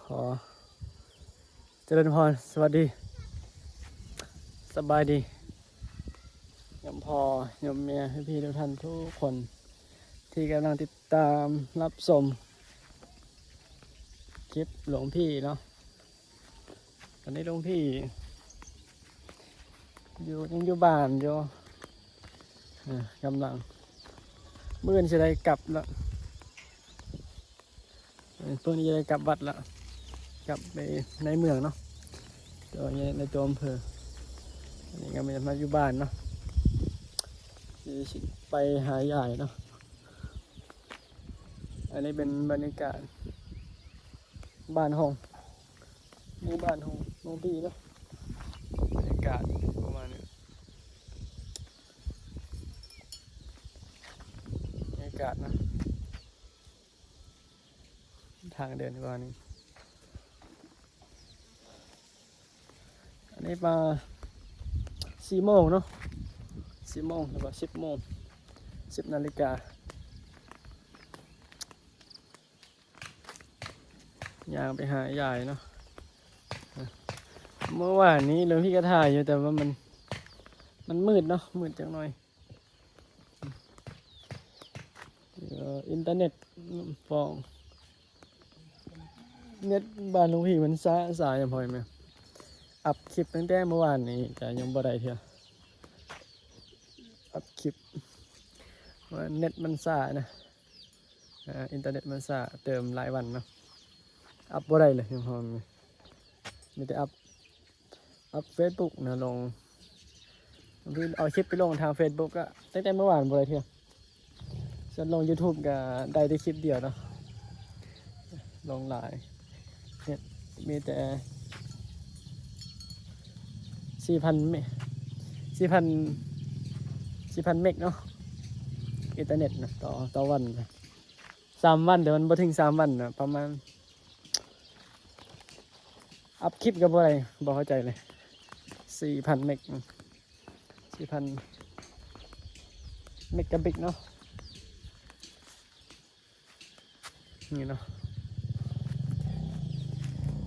ຂໍຈະເລີນພອນ ສະຫວັດດີ ສະບາຍດີ ໂຍມພໍ່ໂຍມແມ່ ພີ່ໆ ທຸກທ່ານທຸກຄົນ ທີ່ກຳລັງຕິດຕາມຮັບຊົມຄລິບຫຼວງພີ່ເນາະ. ຕອນນີ້ຫຼວງພີ່ຢູ່ ຍັງຢູ່ບ້ານຢູ່ ເອີ ກຳລັງ ມື້ອື່ນຊິໄດ້ກັບລະ ເອີ ພວກນີ້ຈະໄດ້ກັບວັດລະ ກັບໄປໃນເມືອງເນາະ ແຕ່ວ່າໃນ ໃນຕົວອຳເພີ ອັນນີ້ກໍມາ ມາຢູ່ບ້ານເນາະ ຊິ ຊິໄປຫາຍາຍເນາະ. ອັນນີ້ເປັນບັນຍາກາດບ້ານຂອງ ໝູ່ບ້ານຂອງນ້ອງພີ່ເນາະ ບັນຍາກາດປະມານນີ້ ບັນຍາກາດນະ ທາງເດີນປະມານນີ້. ອັນນີ້ປະມານສີ່ໂມງເນາະ ສີ່ໂມງ ຫຼືວ່າສິບໂມງ ສິບນາລິກາ ຍ່າງໄປຫາຍາຍເນາະ. ເມື່ອວານນີ້ຫຼວງພີ່ກໍຖ່າຍຢູ່ ແຕ່ວ່າມັນ ມັນມືດເນາະ ມືດຈັກໜ້ອຍ ເອີ ອິນເຕີເນັດຟ້ອງ ເນັດບ້ານຫຼວງພີ່ມັນຊ້າ ຊ້າຫຍັງພໍ່ແມ່ ອັບຄລິບຕັ້ງແຕ່ເມື່ອວານນີ້ກໍຍັງບໍ່ໄດ້ເທື່ອ ອັບຄລິບ ວ່າເນັດມັນຊ້ານະ ເອີ ອິນເຕີເນັດມັນຊ້າ ເຕີມຫຼາຍວັນເນາະ ອັບບໍ່ໄດ້ເລີຍ ຍັງພໍມີ ມີແຕ່ອັບ ອັບເຟສບຸກນະ ລົງ ບາງທີເອົາຄລິບໄປລົງທາງເຟສບຸກກໍຕັ້ງແຕ່ເມື່ອວານບໍ່ໄດ້ເທື່ອ ສ່ວນລົງຢູທູບກໍໄດ້ແຕ່ຄລິບດຽວເນາະ ລົງຫຼາຍ ເຮັດ ມີແຕ່ສີ່ພັນເມ ສີ່ພັນ ສີ່ພັນເມັກເນາະ ອິນເຕີເນັດນະ ຕໍ່ ຕໍ່ວັນນະ ສາມວັນ ແຕ່ມັນບໍ່ເຖິງສາມວັນນະ ປະມານ ອັບຄລິບກໍບໍ່ໄດ້ ບໍ່ເຂົ້າໃຈເລີຍ ສີ່ພັນເມັກ ສີ່ພັນເມັກກາບິກເນາະ. ນີ້ເນາະ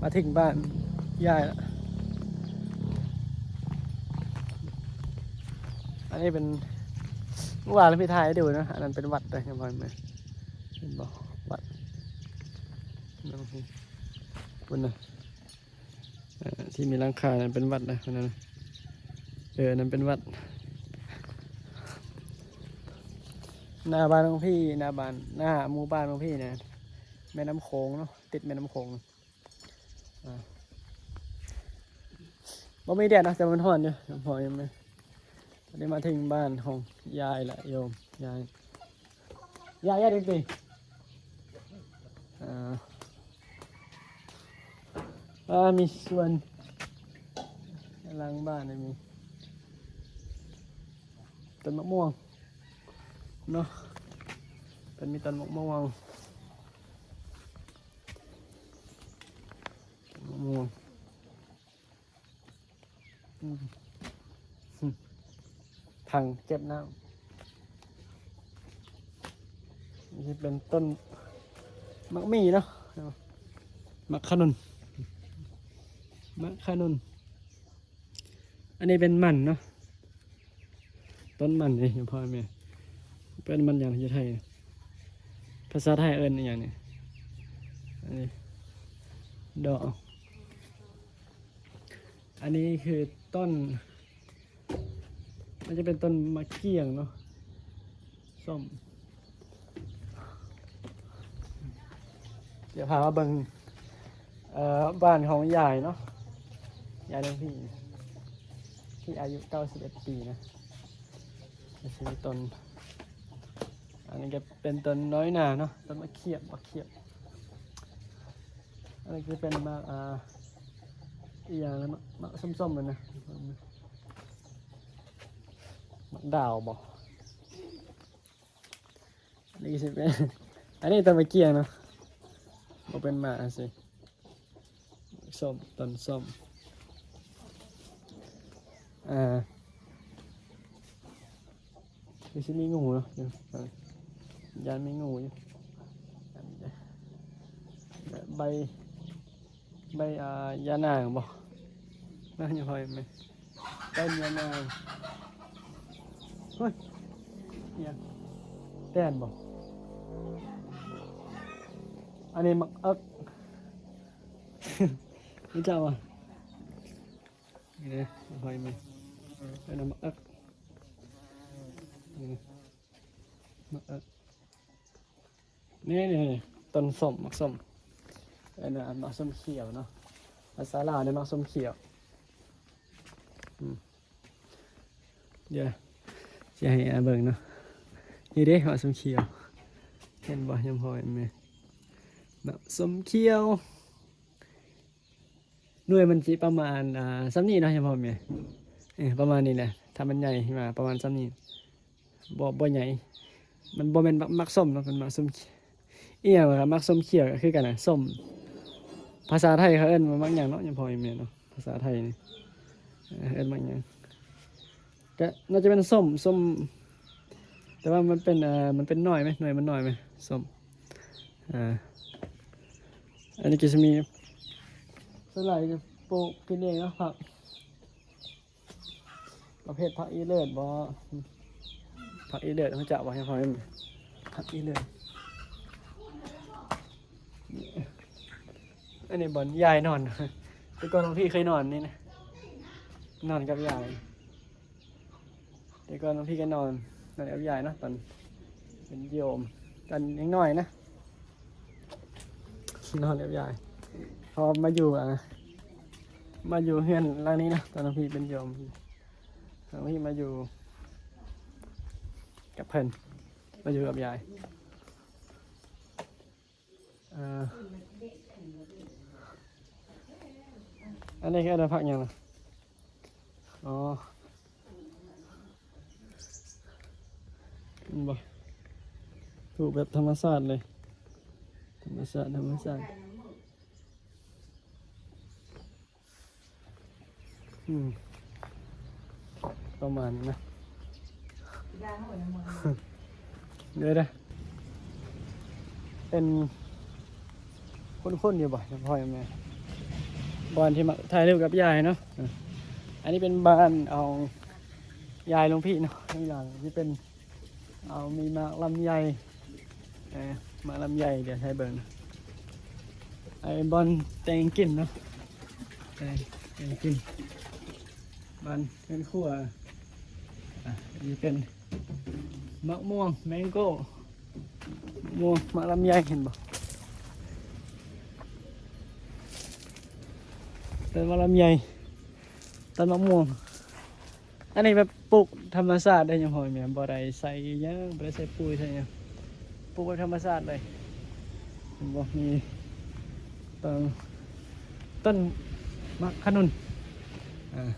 ມາເຖິງບ້ານຍາຍລະ ອັນນີ້ເປັນ ເມື່ອວານເຮົາໄປຖ່າຍໃຫ້ດູເນາະ ອັນນັ້ນເປັນວັດເດ້ ເຫັນບໍ່ ເຫັນບໍ່ ວັດ ນັ້ນພຸ້ນນະ. ເອີ ທີ່ມີຫຼັງຄານັ້ນເປັນວັດນະ ອັນນັ້ນນະ ເອີ ອັນນັ້ນເປັນວັດ. ໜ້າບ້ານຂອງພີ່ ໜ້າບ້ານ ໜ້າໝູ່ບ້ານຂອງພີ່ນະ ແມ່ນ້ຳໂຂງເນາະ ຕິດແມ່ນ້ຳໂຂງ ອ່າ ບໍ່ມີແດດເນາະ ແຕ່ມັນຮ້ອນຢູ່ ຮ້ອນຢູ່ແມ່. ຕອນນີ້ມາເຖິງບ້ານຂອງຍາຍລະໂຍມ ຍາຍ ຍາຍ ຍາຍເດັກຕິ ອ່າ ອ່າ ມີສວນຫຼັງບ້ານນີ້ ມີຕົ້ນມະມ່ວງເນາະ ເພິ່ນມີຕົ້ນມະມ່ວງ ມະມ່ວງ ອືມ ຖັງເກັບນ້ຳ ນີ້ເປັນຕົ້ນໝາກໝີ່ເນາະ ໝາກຂະໜູນ ໝາກຂະໜູນ. ອັນນີ້ເປັນມັນເນາະ ຕົ້ນມັນນີ້ພໍ່ແມ່ ເອີ້ນມັນຫຍັງຢູ່ໄທ ພາສາໄທເອີ້ນອີ່ຫຍັງນີ້ ອັນນີ້ດອກ ອັນນີ້ຄືຕົ້ນ ມັນຈະເປັນຕົ້ນໝາກກ້ຽງເນາະ ສົ້ມ ດຽວພາມາເບິ່ງ ເອີ ບ້ານຂອງຍາຍເນາະ ຍາຍຫຼວງພີ່ ທີ່ອາຍຸເກົ້າສິບເອັດປີນະ ກໍຊິມີຕົ້ນ ອັນນີ້ກໍເປັນຕົ້ນນ້ອຍໜາເນາະ ຕົ້ນໝາກຂຽບ ໝາກຂຽບ ອັນນີ້ຈະເປັນໝາກ ອ່າ ອີ່ຫຍັງນະ ໝາກ ໝາກສົ້ມໆ ນັ້ນນະ ໝາກດາວບໍ? ອັນນີ້ຊິເປັນ ອັນນີ້ຕົ້ນໝາກກ້ຽງເນາະ ບໍ່ເປັນໝາກຈັ່ງຊີ້ ສົ້ມ ຕົ້ນສົ້ມ ອ່າ ຄືຊິມີງູເນາະ ຢ້ານມີງູຢູ່ ໃບ ໃບ ອ່າ ຢານາງບໍ່? ນະ ຍາງພໍແມ່ນ ຕົ້ນຢານາງ. ເຮີ້ຍ ອີຫຍັງ? ແຕນບໍ່? ອັນນີ້ໝາກເອິກ ຮູ້ຈັກບໍ່? ນີ້ເດ້ ຍາງພໍແມ່ນ ເອີ້ນວ່າໝາກເອິກ ນີ້ເດ້ ໝາກເອິກ. ນີ້ໆໆ ຕົ້ນສົ້ມ ໝາກສົ້ມ ເອີ້ນວ່າໝາກສົ້ມຂຽວເນາະ ພາສາລາວນີ້ໝາກສົ້ມຂຽວ. ອືມ ດຽວຊິໃຫ້ເບິ່ງເນາະ ນີ້ເດ້ ໝາກສົ້ມຂຽວ ເຫັນບໍ່ ຍາງພໍແມ່ນ ໝາກສົ້ມຂຽວ. ໜ່ວຍມັນຊິປະມານ ອ່າ ສ່ຳນີ້ເນາະ ຍາງພໍແມ່ນ ເອີ ປະມານນີ້ແຫຼະ ຖ້າມັນໃຫຍ່ຂຶ້ນມາປະມານສ່ຳນີ້ ບໍ່ ບໍ່ໃຫຍ່ ມັນບໍ່ແມ່ນໝາກ ໝາກສົ້ມເນາະ ເປັນໝາກສົ້ມ ອີຫຍັງລະ ໝາກສົ້ມຂຽວກໍຄືກັນນະ ສົ້ມ ພາສາໄທເຂົາເອີ້ນວ່າໝາກຫຍັງເນາະ ຍາງພໍແມ່ນເນາະ ພາສາໄທນີ້ ເອີ ເອີ້ນໝາກຫຍັງ? ກະໜ້າຈະເປັນສົ້ມ ສົ້ມ ແຕ່ວ່າມັນເປັນ ເອີ ມັນເປັນໜ່ວຍແມ ໜ່ວຍມັນໜ່ອຍແມ ສົ້ມ ອາ ອັນນີ້ກໍຊິມີ ສ່ວນຫຼາຍກໍປູກກິນເອງເນາະ ຜັກ ປະເພດຜັກອີເລີດບໍ ຜັກອີເລີດ ຮູ້ຈັກບໍ່ ໃຫ້ພໍ່ແມ່ ຜັກອີເລີດ. ອັນນີ້ບ່ອນຍາຍນອນ ແຕ່ກ່ອນນ້ອງພີເຄີຍນອນນີ້ນະ ນອນກັບຍາຍ ແຕ່ກ່ອນນ້ອງພີກໍນອນ ນອນກັບຍາຍເນາະ ຕອນເປັນໂຍມ ຕອນຍັງນ້ອຍນະ ນອນກັບຍາຍ. ພໍມາຢູ່ ອ່າ ມາຢູ່ເຮືອນຫຼັງນີ້ນະ ຕອນນ້ອງພີເປັນໂຍມ ນ້ອງພີມາຢູ່ກັບເພິ່ນ ມາຢູ່ກັບຍາຍ. ເອີ ອັນນີ້ເອີ້ນວ່າຜັກຫຍັງນະ? ອໍ ເຫັນບໍ່? ປູກແບບທຳມະຊາດເລີຍ ທຳມະຊາດ ທຳມະຊາດ. ອືມ ປະມານນີ້ນະ ເດີ ເປັນ ຄຸ້ນໆຢູ່ບໍ່ ພໍ່ແມ່ ບ່ອນທີ່ມາຖ່າຍຮູບກັບຍາຍເນາະ. ເອີ ອັນນີ້ເປັນບ້ານຂອງຍາຍຫຼວງພີ່ເນາະ ທາງຫຼັງທີ່ເປັນ ເອົາ ມີໝາກລຳໄຍ ເອີ ໝາກລຳໄຍ ດຽວໃຫ້ເບິ່ງ ໄອ້ບ່ອນແຕ່ງກິນເນາະ ແຕ່ງ ແຕ່ງກິນ ບ້ານເຮືອນຄົວ. ອ່ະ ນີ້ເປັນໝາກມ່ວງ ແມງໂກ້ ໝາກມ່ວງ ໝາກລຳໄຍ ເຫັນບໍ່? ຕົ້ນໝາກລຳໄຍ ຕົ້ນໝາກມ່ວງ. ອັນນີ້ແບບປູກທຳມະຊາດເດ້ ຍາຍ ພໍ່ແມ່ ບໍ່ໄດ້ໃສ່ຫຍັງ ບໍ່ໄດ້ໃສ່ປຸ໋ຍໃສ່ຫຍັງ ປູກແບບທຳມະຊາດເລີຍ ເຫັນບໍ່? ມີຕົ້ນ ຕົ້ນໝາກຂະໜຸນ ອ່າ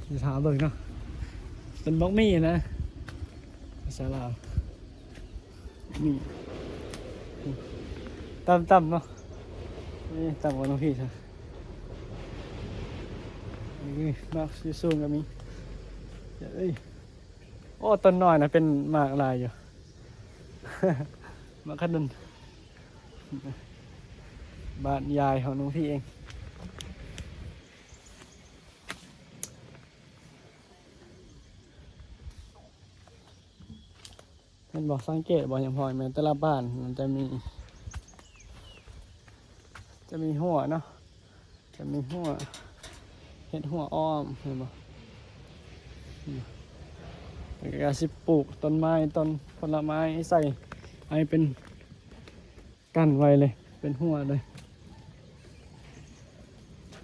ຊິຖ້າເບິ່ງເນາະ ຕົ້ນບັກໝີ່ນະ ພາສາລາວ. ນີ້ ຕ່ຳໆເນາະ ນີ້ຕ່ຳກວ່ານ້ອງພີຊະ ນີ້ໝາກສູງໆກໍມີ ເອີຍ ໂອ້ ຕົ້ນນ້ອຍນະເປັນໝາກຫຼາຍຢູ່ ໝາກຂະໜຸນ ບ້ານຍາຍຂອງນ້ອງພີເອງ. ເຫັນບໍ່? ສັງເກດບໍ່ ຍາຍ ພໍ່ແມ່ ແຕ່ລະບ້ານມັນຈະມີ ຈະມີຮົ້ວເນາະ ຈະມີຮົ້ວ ເຮັດຮົ້ວອ້ອມ ເຫັນບໍ່? ເພິ່ນກໍຊິປູກຕົ້ນໄມ້ ຕົ້ນຜົນລະໄມ້ໃສ່ ໃຫ້ເປັນ ກັນໄວ້ເລີຍ ເປັນຮົ້ວເລີຍ.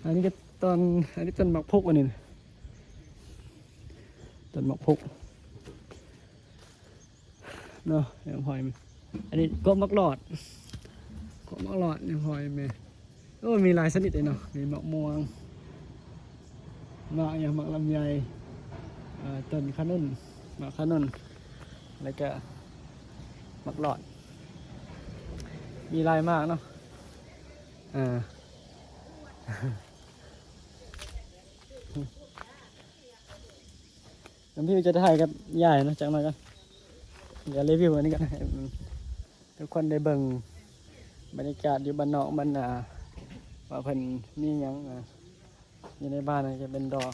ອັນນີ້ກໍຕົ້ນ ອັນນີ້ຕົ້ນໝາກພຸກ ອັນນີ້ນະ ຕົ້ນໝາກພຸກເນາະ ຍາຍ ພໍ່ແມ່. ອັນນີ້ກໍໝາກຫຼອດ ກໍໝາກຫຼອດ ຍາຍ ພໍ່ແມ່. ໂອ້ ມີຫຼາຍຊະນິດເດເນາະ ມີໝາກມ່ວງ ໝາກຫຍັງ ໝາກລຳໄຍ ເອີ ຕົ້ນຂະໜຸນ ໝາກຂະໜຸນ ແລ້ວກະໝາກຫຼອດ ມີຫຼາຍໝາກເນາະ. ອ່າ ແລ້ວພີ່ຈະຖ່າຍກັບຍາຍເນາະ ຈັກໜ້ອຍກ່ອນ ດຽວຣີວິວອັນນີ້ກ່ອນ ໃຫ້ ທຸກຄົນໄດ້ເບິ່ງບັນຍາກາດຢູ່ບ້ານນອກ ບ້ານນາ ວ່າເພິ່ນມີຫຍັງ ອ່າ ຢູ່ໃນບ້ານ ຈະເປັນດອກ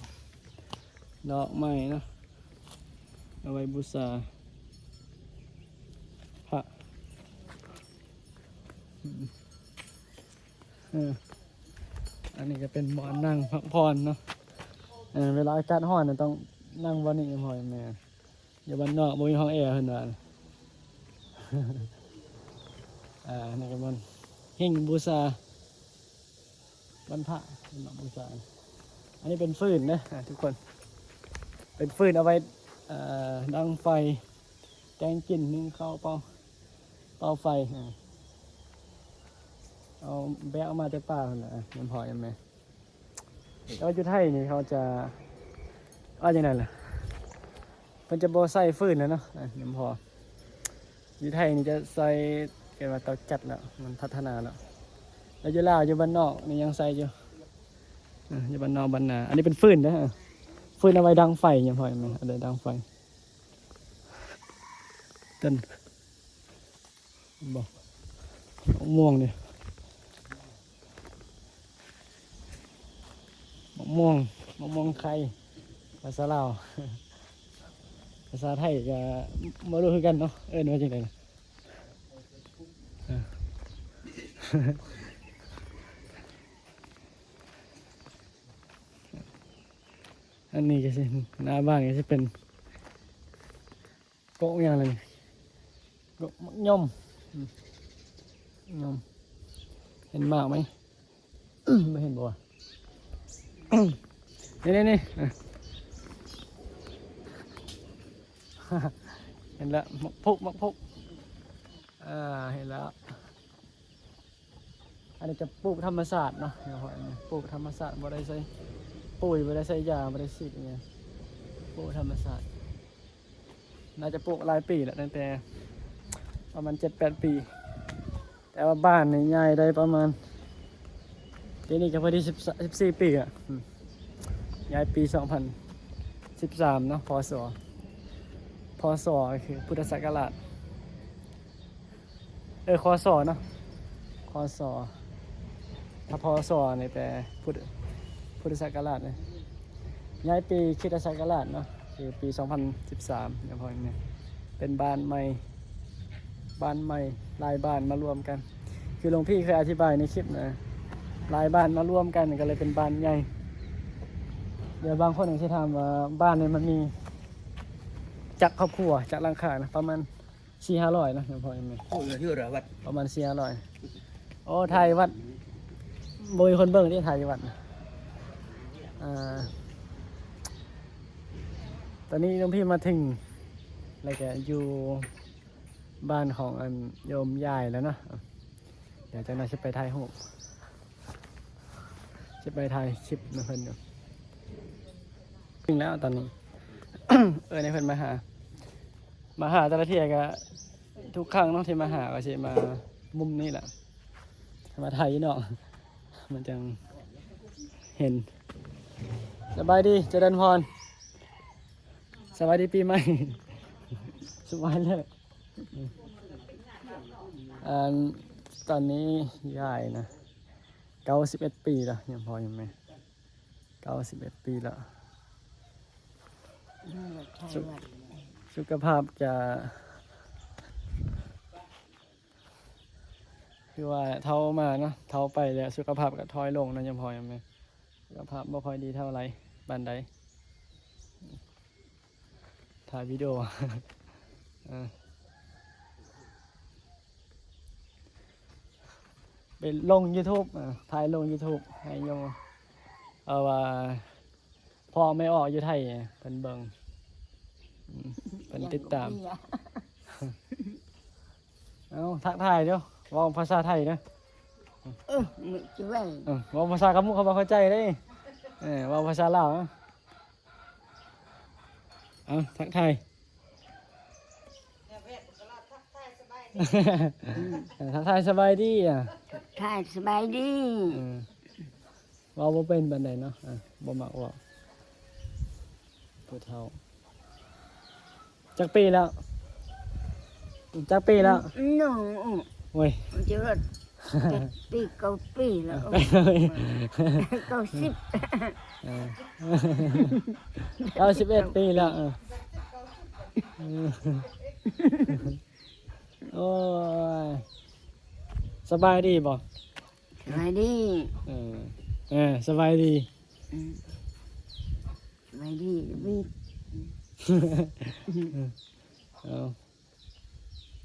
ດອກໄມ້ເນາະ ເອົາໄວ້ບູຊາພະ. ອືມ ເອີ ອັນນີ້ກໍເປັນບ່ອນນັ່ງພັກຜ່ອນເນາະ. ເອີ ເວລາອາກາດຮ້ອນນະ ຕ້ອງນັ່ງບ່ອນນີ້ ພໍ່ແມ່. ຢູ່ບ້ານນອກບໍ່ມີຫ້ອງແອເພິ່ນວ່າ. ອ່າ ນີ້ກໍບ່ອນຫິ້ງບູຊາວັນພະ ເພິ່ນມາບູຊາ. ອັນນີ້ເປັນຟືນເດີ ອ່າ ທຸກຄົນ ເປັນຟືນເອົາໄວ້ ເອີ ດັງໄຟ ແກງກິນ ໜຶ້ງເຂົ້າ ເປົ່າ ເປົ່າໄຟ ອ່າ ເອົາແບກອອກມາແຕ່ປ່າພຸ້ນແຫຼະ ນຳພໍ່ນຳແມ່. ແຕ່ວ່າຢູ່ໄທນີ້ເຂົາຈະ ວ່າຈັ່ງໃດລະ ເພິ່ນຈະບໍ່ໃຊ້ຟືນແລ້ວເນາະ ນຳພໍ່. ຢູ່ໄທນີ້ຈະໃຊ້ ເອີ້ນວ່າເຕົາແກັສແລ້ວ ມັນພັດທະນາແລ້ວ. ແລ້ວຢູ່ລາວ ຢູ່ບ້ານນອກນີ້ຍັງໃຊ້ຢູ່ ເອີ ຢູ່ບ້ານນອກບ້ານນາ. ອັນນີ້ເປັນຟືນເດີ ຟືນເອົາໄວ້ດັງໄຟ ນຳພໍ່ ເອົາໄວ້ດັງໄຟ. ຕົ້ນ ບໍ່ ໝາກມ່ວງນີ້ ໝາກມ່ວງ ໝາກມ່ວງໄຂ່ ພາສາລາວ ພາສາໄທກໍບໍ່ຮູ້ຄືກັນເນາະ ເອີ້ນວ່າຈັ່ງໃດລະ. ອັນນີ້ກໍຊິ ໜ້າບ້ານກໍຊິເປັນ ໂກະຫຍັງລະນີ້ ໂກະໝາກຍົມ ອືມ ຍົມ ເຫັນໝາກໄໝ? ບໍ່ເຫັນບໍ່ວະ? ນີ້ໆໆ ເຫັນແລ້ວ ໝາກພຸກ ໝາກພຸກ ອ່າ ເຫັນແລ້ວ. ອັນນີ້ຈະປູກທຳມະຊາດເນາະ ປູກທຳມະຊາດ ບໍ່ໄດ້ໃສ່ປຸ໋ຍ ບໍ່ໄດ້ໃສ່ຢາ ບໍ່ໄດ້ສີດຫຍັງ ປູກທຳມະຊາດ. ໜ້າຈະປູກຫຼາຍປີແລ້ວ ຕັ້ງແຕ່ປະມານເຈັດແປດປີ ແຕ່ວ່າບ້ານນີ້ຍ້າຍໄດ້ປະມານ ປີນີ້ກໍພໍດີສິບ ສິບສີ່ປີລະ ອືມ ຍ້າຍປີສອງພັນສິບສາມເນາະ ພ.ສ. ພ.ສ. ກໍຄືພຸດທະສັກກະລາດ ເອີ ຄ.ສ. ເນາະ ຄ.ສ. ຖ້າ ພ.ສ. ນີ້ແປພຸດ ພຸດທະສັກກະລາດເນາະ ຍ້າຍປີຄຣິສຕະສັກກະລາດເນາະ ຄືປີສອງພັນສິບສາມ ເນາະ ເປັນບ້ານໃໝ່ ບ້ານໃໝ່ ຫຼາຍບ້ານມາລວມກັນ ຄືຫຼວງພີ່ເຄີຍອະທິບາຍໃນຄລິບນະ ຫຼາຍບ້ານມາລວມກັນກໍເລີຍເປັນບ້ານໃຫຍ່. ດຽວບາງຄົນອາດຊິຖາມວ່າ ບ້ານນີ້ມັນມີຈັກຄອບຄົວ ຈັກຫຼັງຄານະ? ປະມານ ສີ່ຫ້າຮ້ອຍເນາະ ພໍ່ແມ່ ໂອ້ ເຮືອນວັດ ປະມານສີ່ຫ້າຮ້ອຍ. ໂອ້ ຖ່າຍວັດ ບໍ່ມີຄົນເບິ່ງເດ້ ຖ່າຍຢູ່ວັດ. ອ່າ ຕອນນີ້ຫຼວງພີ່ມາເຖິງ ແລ້ວກະຢູ່ບ້ານຂອງອັນໂຍມຍາຍແລ້ວເນາະ. ດຽວຈັກໜ່ອຍຊິໄປຖ່າຍຮູບ ຊິໄປຖ່າຍຄລິບນຳເພິ່ນຢູ່. ເຖິງແລ້ວຕອນນີ້ ເອີ້ນໃຫ້ເພິ່ນມາຫາ ມາຫາແຕ່ລະເທື່ອກະ ທຸກຄັ້ງເນາະທີ່ມາຫາກໍຊິມາມຸມນີ້ແຫຼະ ມາຖ່າຍຢູ່ນອກ ມັນຈັ່ງເຫັນ. ສະບາຍດີ ຈະເລີນພອນ ສະບາຍດີປີໃໝ່ ສະບາຍເລີຍ. ອັນ ຕອນນີ້ຍາຍນະ ເກົ້າສິບເອັດປີແລ້ວ ຍັງພໍຍັງແມ່ ເກົ້າສິບເອັດປີແລ້ວ. ສຸ ສຸຂະພາບຈະ ຄືວ່າເຖົ້າມາເນາະ ເຖົ້າໄປແລ້ວ ສຸຂະພາບກໍຖອຍລົງເນາະ ຍາມພໍ່ຍາມແມ່ ສຸຂະພາບບໍ່ຄ່ອຍດີເທົ່າໃດປານໃດ. ຖ່າຍວິດີໂອ ເອີ ໄປລົງຢູທູບ ເອີ ຖ່າຍລົງຢູທູບໃຫ້ໂຍມ ເອົາວ່າ ພໍ່ແມ່ອອກຢູ່ໄທ ເພິ່ນເບິ່ງ ອືມ ເພິ່ນຕິດຕາມ. ເອົາ ທັກທາຍເດີ້ ເວົ້າພາສາໄທເດີ້. ເອີ ມື້ຈະໄວ້ ເອີ ເວົ້າພາສາກະມຸກເຂົາບໍ່ເຂົ້າໃຈເດ້. ເອີ ເວົ້າພາສາລາວ ເອົາ ທັກທາຍ ເອີ ທັກທາຍສະບາຍດີ ອ່າ ທັກທາຍສະບາຍດີ. ເອີ ເວົ້າບໍ່ເປັນປານໃດເນາະ ອ່າ ບໍ່ມັກເວົ້າ ຜູ້ເຖົ້າ. ຈັກປີແລ້ວ? ຈັກປີແລ້ວ? ໂອ້ຍ ຈະເລີນ ເຈັດປີ ເກົ້າປີແລ້ວ ເກົ້າສິບ ເອີ ເກົ້າສິບເອັດປີແລ້ວ ເອີ ໂອ້ຍ ສະບາຍດີບໍ່? ສະບາຍດີ ເອີ ເອີ ສະບາຍດີ ອືມ ສະບາຍດີ ເອົາ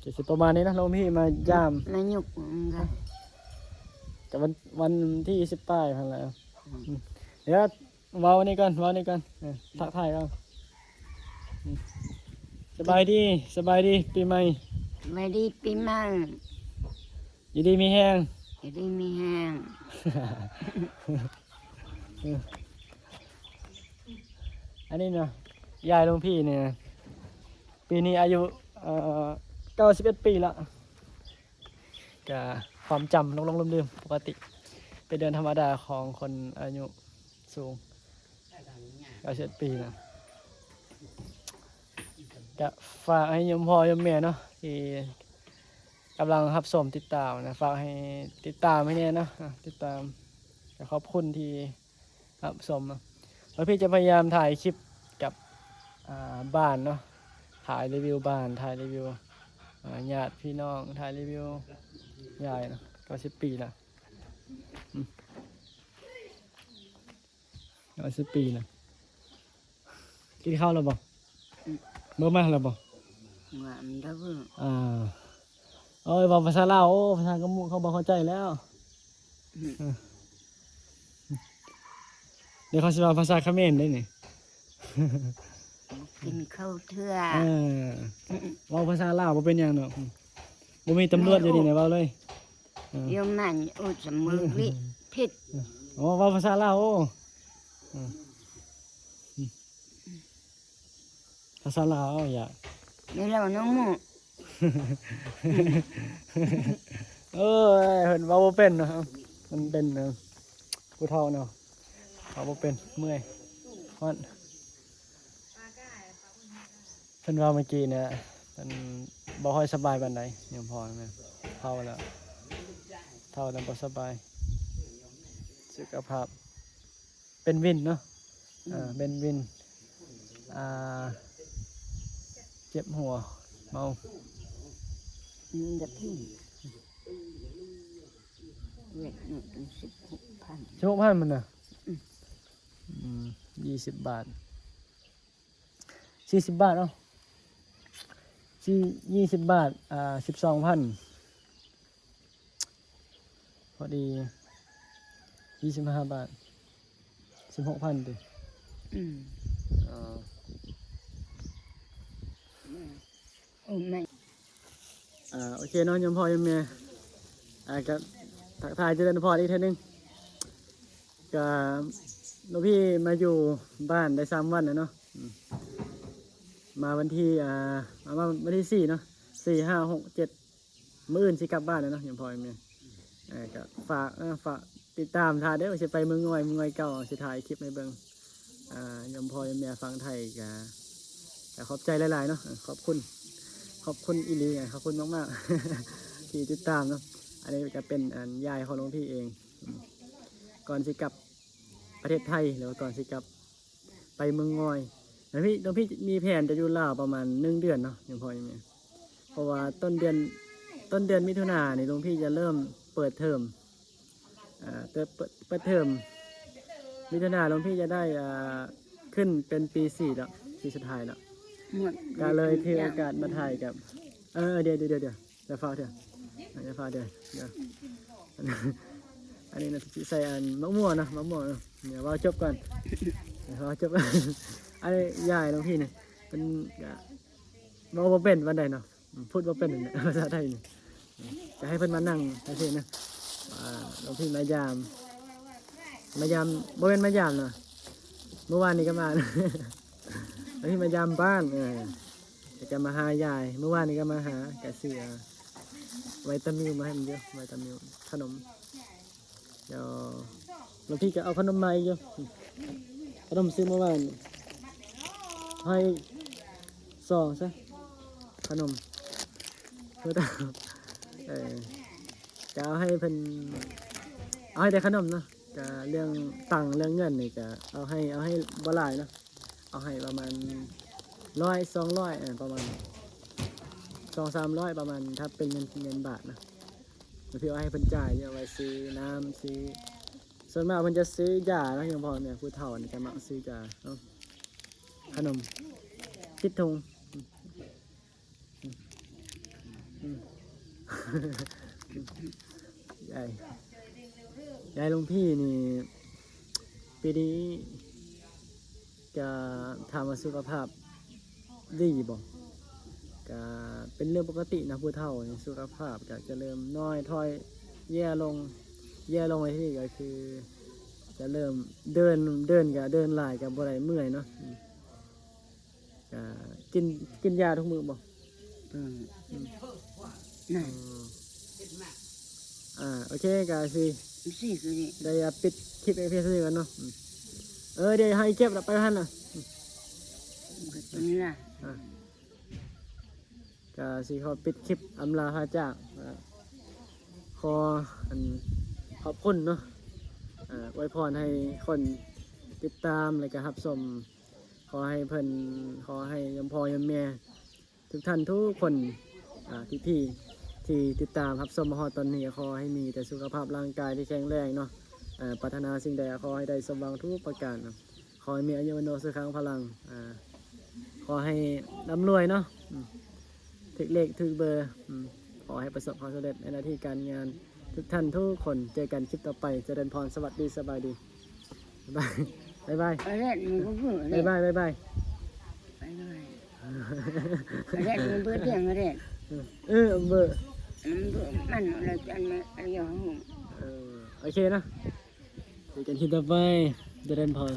ກໍຊິປະມານນີ້ເນາະ ນ້ອງພີມາຢາມ ມາຍຸກ ກໍວັນ ວັນທີສິບປາຍຫັ້ນແຫຼະ ອືມ ດຽວເວົ້ານີ້ກ່ອນ ເວົ້ານີ້ກ່ອນ ເອີ ທັກທາຍກ່ອນ ອືມ ສະບາຍດີ ສະບາຍດີປີໃໝ່ ສະບາຍດີປີໃໝ່ ຢູ່ດີມີແຮງ ຢູ່ດີມີແຮງ ອັນນີ້ເນາະ ຍາຍຫຼວງພີ່ນີ້ ປີນີ້ອາຍຸ ເອີ ເກົ້າສິບເອັດປີລະ ກະຄວາມຈຳຫຼົງໆລືມໆ ປົກກະຕິ ເປັນເລື່ອງທຳມະດາຂອງຄົນອາຍຸສູງ ເກົ້າສິບເອັດປີນະ ກະຝາກໃຫ້ໂຍມພໍ່ໂຍມແມ່ເນາະ ທີ່ກຳລັງຮັບຊົມຕິດຕາມນະ ຝາກໃຫ້ຕິດຕາມໃຫ້ແດ່ເນາະ ຕິດຕາມ ກະຂອບຄຸນທີ່ ຮັບຊົມເນາະ ແລ້ວພີ່ຈະພະຍາຍາມຖ່າຍຄລິບກັບ ອ່າ ບ້ານເນາະ ຖ່າຍຣີວິວບ້ານ ຖ່າຍຣີວິວ ອ່າ ຍາດພີ່ນ້ອງ ຖ່າຍຣີວິວຍາຍເນາະ ເກົ້າສິບປີລະ ອືມ ເກົ້າສິບປີລະ ກິນເຂົ້າແລ້ວບໍ່? ອືມ ເບິ່ງມາແລ້ວບໍ່? ວ່າມັນດະເບິ່ງ ອ່າ ໂອ້ຍ ເວົ້າພາສາລາວ ໂອ້ ພາສາກະໝູ່ເຂົາບໍ່ເຂົ້າໃຈແລ້ວ ອືມ ເອີ ດຽວເຂົາຊິເວົ້າພາສາຂະເໝນເດ້ນີ້ ບໍ່ກິນເຂົ້າເທື່ອ ເອີ ເວົ້າພາສາລາວບໍ່ເປັນຫຍັງດອກ ບໍ່ມີຕຳຫຼວດຢູ່ນີ້ນະ ເວົ້າເລີຍ ເອີ ໂຍມມັນອຸດສະເໝີລິ ຜິດ ໂອ້ ເວົ້າພາສາລາວ ໂອ້ ເອີ ພາສາລາວ ເອົາ ຢາກ ແມ່ນແລ້ວນ້ອງໝູ່ ເອີຍ ເພິ່ນເວົ້າບໍ່ເປັນເນາະ ມັນເປັນ ເອີ ຜູ້ເຖົ້າເນາະ ເວົ້າບໍ່ເປັນ ເມື່ອຍ ຮ້ອນ ເພິ່ນເວົ້າເມື່ອກີ້ນະ ເພິ່ນບໍ່ຄ່ອຍສະບາຍປານໃດ ໂຍມພໍ່ແມ່ນເຖົ້າແລ້ວ ເຖົ້າແລ້ວບໍ່ສະບາຍ ສຸຂະພາບ ເປັນວິນເນາະ ອືມ ເປັນວິນ ອ່າ ເຈັບຫົວ ເມົາ ອືມ ດະພິງ ເວດໜຶ່ງ ສິບຫົກພັນ ສິບຫົກພັນມັນນະ ອືມ ອືມ ຍີ່ສິບບາດ ສີ່ສິບບາດເນາະ ສີ່ ຍີ່ສິບບາດ ອ່າ ສິບສອງພັນ ພໍດີ ສີ່ສິບຫ້າບາດ ສິບຫົກພັນຕິ ອືມ ເອີ ໂອ້ ແມ່ ອ່າ ໂອເຄເນາະ ໂຍມພໍ່ໂຍມແມ່ ອ່າ ກະທັກທາຍຈະເລີນພອນອີກເທື່ອໜຶ່ງ ກະ ຫຼວງພີ່ມາຢູ່ບ້ານໄດ້ສາມວັນແລ້ວເນາະ ອືມ ມາວັນທີ ອ່າ ມາ ມາວັນທີສີ່ເນາະ ສີ່ ຫ້າ ຫົກ ເຈັດ ມື້ອື່ນຊິກັບບ້ານແລ້ວເນາະ ໂຍມພໍ່ໂຍມແມ່ ເອີ ກະຝາກ ເອີ ຝາກຕິດຕາມຖ້າເດີ ຊິໄປເມືອງງອຍ ເມືອງງອຍເກົ່າ ຊິຖ່າຍຄລິບໃຫ້ເບິ່ງ ອ່າ ໂຍມພໍ່ໂຍມແມ່ຝັ່ງໄທກະ ກະຂອບໃຈຫຼາຍໆເນາະ ຂອບຄຸນ ຂອບຄຸນອີ່ຫຼີ ຂອບຄຸນມາກໆ ທີ່ຕິດຕາມເນາະ ອັນນີ້ກະເປັນ ອັນ ຍາຍຂອງຫຼວງພີ່ເອງ ອືມ ກ່ອນຊິກັບປະເທດໄທ ຫຼືວ່າກ່ອນຊິກັບ ໄປເມືອງງອຍ ແລ້ວພີ່ ແລ້ວພີ່ມີແຜນຈະຢູ່ລາວປະມານໜຶ່ງເດືອນເນາະ ໂຍມພໍ່ໂຍມແມ່ ເພາະວ່າຕົ້ນເດືອນ ຕົ້ນເດືອນມິຖຸນານີ້ ຫຼວງພີ່ຈະເລີ່ມເປີດເທີມ ອ່າ ເປີດ ເປີດ ເປີດເທີມ ມິຖຸນາ ຫຼວງພີ່ຈະໄດ້ ອ່າ ຂຶ້ນເປັນປີສີ່ແລ້ວ ປີສຸດທ້າຍແລ້ວ ກະເລີຍຖືໂອກາດມາຖ່າຍກັບ ເອີ ດຽວ ດຽວ ດຽວ ດຽວ ດຽວຟ້າວເທື່ອ ດຽວຟ້າວເທື່ອ ດຽວ ອັນນີ້ນະ ຊິໃສ່ອັນ ໝາກມ່ວງນະ ໝາກມ່ວງນະ ດຽວເວົ້າຈົບກ່ອນ ດຽວເວົ້າຈົບກ່ອນ ອັນນີ້ຍາຍຫຼວງພີ່ນີ້ ເພິ່ນກະເວົ້າບໍ່ເປັນປານໃດເນາະ ອືມ ພູດບໍ່ເປັນນັ້ນແຫຼະ ພາສາໄທນີ້ ຈະໃຫ້ເພິ່ນມານັ່ງຈັ່ງຊີ້ນະ ອ່າ ຫຼວງພີ່ມາຢາມ ມາຢາມ ບໍ່ແມ່ນມາຢາມນະ ມື້ວານນີ້ກໍມາ ອັນນີ້ມາຢາມບ້ານ ເອີ ແລ້ວກໍມາຫາຍາຍ ມື້ວານນີ້ກໍມາຫາ ກະຊື້ ອ່າ ໄວຕາມິວມາໃຫ້ມັນຢູ່ ໄວຕາມິວ ຂະໜົມ ດຽວ ແລ້ວພີ່ກໍເອົາຂະໜົມມາອີກຢູ່ ຂະໜົມຊື້ມື້ວານ ໃຫ້ສອງຊະ ຂະໜົມ ເອີ ເອີ ກະເອົາໃຫ້ເພິ່ນ ເອົາໃຫ້ແຕ່ຂະໜົມເນາະ. ກະເລື່ອງຕັງເລື່ອງເງິນນີ້ກະເອົາໃຫ້ ເອົາໃຫ້ບໍ່ຫຼາຍເນາະ ເອົາໃຫ້ປະມານຮ້ອຍ ສອງຮ້ອຍ ເອີ ປະມານສອງສາມຮ້ອຍ ປະມານ ຖ້າເປັນເງິນ ເງິນບາດນະ. ບາງທີເອົາໃຫ້ເພິ່ນຈ່າຍ ເອົາໄວ້ຊື້ນ້ຳ ຊື້ ສ່ວນມາກເພິ່ນຈະຊື້ຢາເນາະ ຢ່າງພໍ່ແມ່ຜູ້ເຖົ້ານີ້ຈະມັກຊື້ຢາເນາະ ຂະໜົມຕິດຖົງ. ອືມ ອືມ ຍາຍ ຍາຍຫຼວງພີ່ນີ້ ປີນີ້ກະຖາມວ່າສຸຂະພາບດີບໍ່? ກະເປັນເລື່ອງປົກກະຕິນະ ຜູ້ເຖົ້ານີ້ສຸຂະພາບກະຈະເລີ່ມນ້ອຍຖອຍແຍ່ລົງ ແຍ່ລົງ ແລ້ວທີນີ້ກະຄືຈະເລີ່ມເດີນ ເດີນກະເດີນຫຼາຍກະບໍ່ໄດ້ ເມື່ອຍເນາະ. ອືມ ກະກິນ ກິນຢາທຸກມື້ບໍ່? ອືມ ອືມ ນະ ອ່າ ໂອເຄ ກະຊິ ຊິຄືນີ້ ໄດ້ ປິດຄລິບພຽງເທົ່ານີ້ກ່ອນເນາະ. ອືມ ເອີ ດຽວໃຫ້ເກັບລະໄປຫັ້ນລະ ອືມ ກະຕົວນີ້ລະ ອ່າ ກະຊິຂໍປິດຄລິບອຳລາພາຈາກ ອ່າ ຂໍ ອັນ ຂອບຄຸນເນາະ ອ່າ ອວຍພອນໃຫ້ຄົນຕິດຕາມ ແລະກະຮັບຊົມ ຂໍໃຫ້ເພິ່ນ ຂໍໃຫ້ໂຍມພໍ່ໂຍມແມ່ທຸກທ່ານທຸກຄົນ ອ່າ ທີ່ ທີ່ ທີ່ຕິດຕາມຮັບຊົມມາຮອດຕອນນີ້ ຂໍໃຫ້ມີແຕ່ສຸຂະພາບຮ່າງກາຍທີ່ແຂງແຮງເນາະ. ອ່າ ປາດຖະໜາສິ່ງໃດຂໍໃຫ້ໄດ້ສົມຫວັງທຸກປະການເນາະ. ຂໍໃຫ້ມີອາຍຸວັນໂນສຸຂັງພະລັງ ອ່າ ຂໍໃຫ້ລ່ຳລວຍເນາະ ອືມ ຖືກເລກຖືກເບີ ອືມ ຂໍໃຫ້ປະສົບຄວາມສຳເລັດໃນໜ້າທີ່ການງານ ທຸກທ່ານທຸກຄົນ. ເຈີກັນຄລິບຕໍ່ໄປ ຈະເລີນພອນ ສະຫວັດດີ ສະບາຍດີ ບາຍບາຍ ບາຍບາຍ ບາຍບາຍ ບາຍບາຍ ບາຍບາຍ ບາຍບາຍ ເອີ ເອີ ເບີ ມັນລະອັນ ເອີ ໂອເຄເນາະ ເຈີກັນຄລິບຕໍ່ໄປ ຈະເລີນພອນ.